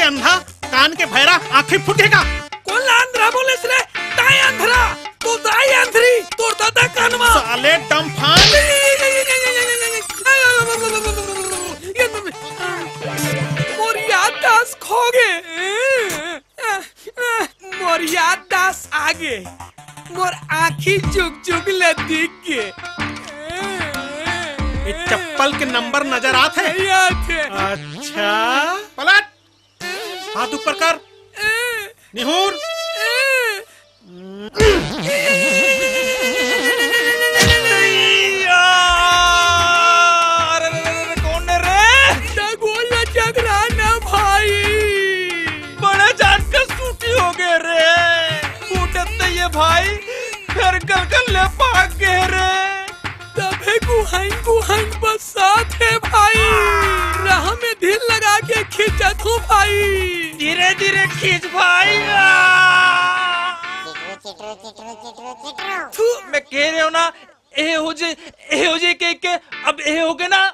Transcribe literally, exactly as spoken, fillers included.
अंधा, कान के भैरा, आंखी फूटे का? कोन ला अंधरा बोलेस रे? ताय अंधरा, तो दाई अंधरी, तोर दादा कानवा। साले डमफान। मोर याददाश्त खो गे। मोर याददाश्त आगे। मोर आंखी जुग जुग ले दिख गे। ये चप्पल के नंबर नजर आत हे? नइ आत हे। अच्छा, पलट। हाथ ऊपर कर। निहुर। अरे, अरे, अरे, अरे, कौन है रे? डगोला जगराना भाई। बड़े जान के सूटी हो गए रे। फूटत नहीं है भाई, फिर गल गल ले पाक गए रे। तभे गुहाइन गुहाइन बसात हे भाई, राह में धीर लगा के खींचत हूँ भाई। धीरे धीरे खींच भाई। आ! थू, मैं कह रहे हो ना, ए हो जे, ए हो जे के, के, अब ए हो गए ना।